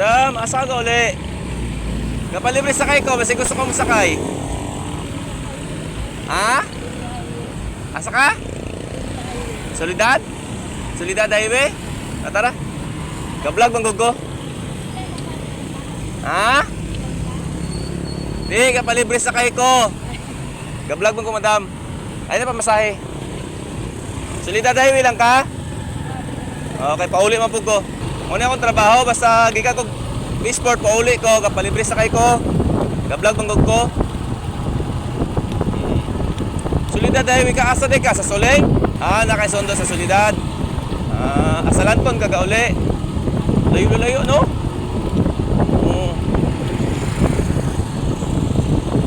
Madam, asa ka uli? Kapalibre sakay ko, basta gusto ko masakay. Ha? Asa ka? Solidad? Solidad Highway? Ah, tara. Ka-vlog bang gugo? Ha? Di, kapalibre sakay ko. Ka-vlog bang ko, madam. Ay na pamasahe. Solidad Highway lang ka? Okay, pauli man po ko. Muna akong trabaho, basta gikan ko Bisport, pauli ko, kapalibre sakay ko. Ka-vlog bang ko. Solidad Highway ka, asa di ka? Sa Soling? Ah, nakaisondo sa Solidad. Ah, asa Lanton ka gauli. Layo-layo, no? Oo.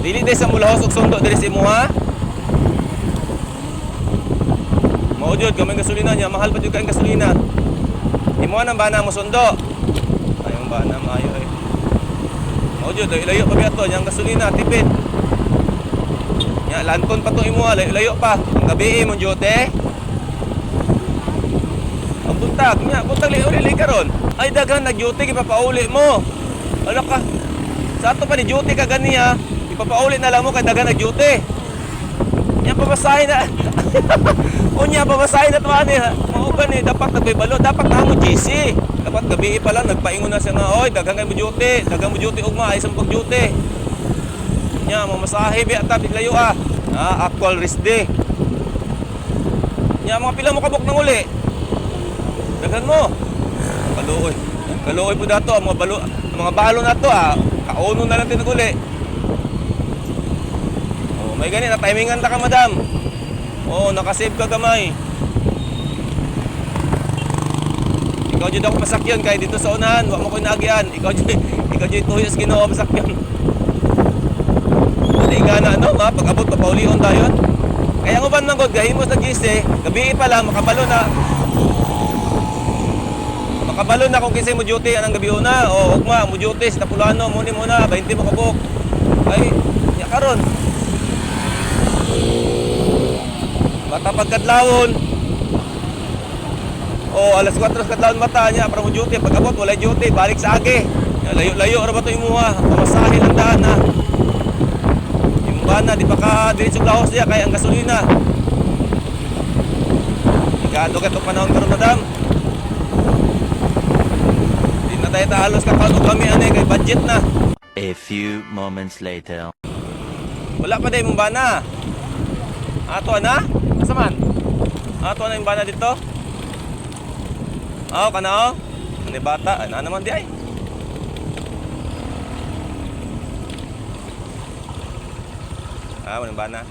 Dili day sa mulahos og sundo diri sa imuha. Mao jud gamay gasolina niya, mahal pa jud kay gasolina. Imuha nang bana mo sundo. Ay, ang bana maayo eh. Mao jud layo pa biya to, yang gasolina tipid. Nya Lanton pa to imuha, layo-layo pa. Ang gabi mo duty. Ang buntag nya, buntag li uli karon. Ay daghan nag duty ipapauli mo. Ano ka? Sa ato pa ni duty ka ganiya, ipapauli na lang mo kay daghan nag duty. Nya pabasahin na. Unya pabasahin na to ani. Mao gani dapat nagbibalo, dapat na mo GC. Dapat gabi pa lang nagpaingon na siya nga, oy daghan kay mo duty, daghan mo duty ugma ay sa pag duty. Nya mamasahe biya ta biglayo ah. Ah, actual rest day. Nya mga pila mo kabuk nang uli. Daghan mo. Kaluoy. Kaluoy po dato ang mga balo, ang mga balo na to ah. Kauno na lang tinaguli. Oh, may gani na timingan ta ka, madam. Oh, nakasave ka gamay. Ikaw jud ako pasakyon kay dito sa unahan, wa mo ko inaagian. Ikaw jud, ikaw jud tuyo sa Ginoo pasakyon. Dali nga na ano, ma, pag abot pa paulion dayon. Kaya ang uban man gud gahimos na GC, gabi pa lang makabalo na. Makabalo na kung kinsay mo duty anang gabi una o ugma mo duty sa Tapulano mo ni muna 20 mo kabuk. Ay, nya karon. Mata pagkadlawon. O alas 4 sa kadlawon mata niya para mo duty pag abot walay duty balik sa agi. Nya, layo-layo ra ba to imuha? Pamasahe lang daan na. Imong bana di pa ka diretso lahos diya kay ang gasolina. Igado ka itong panahon karon, madam. Di na tayo tahalos kakaon og kami ani kay budget na. A few moments later. Wala pa day mong bana. Ato na? Asa man? Ato na yung bana dito? Aw, kana oh. Ani bata, ana naman di ay. Ah, walang bana.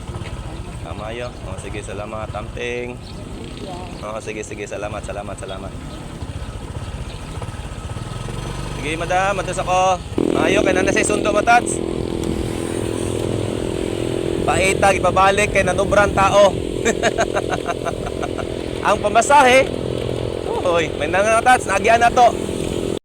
Tama yo. Oh, sige, salamat. Tamping. Oh, sige, sige, salamat, salamat, salamat. Sige, madam, matas ako. Maayo, kay nana sa sundo matats. Paitag, ipabalik kay nanubran tao. Ang pamasahe, uy, may nangatats, nagyan na to.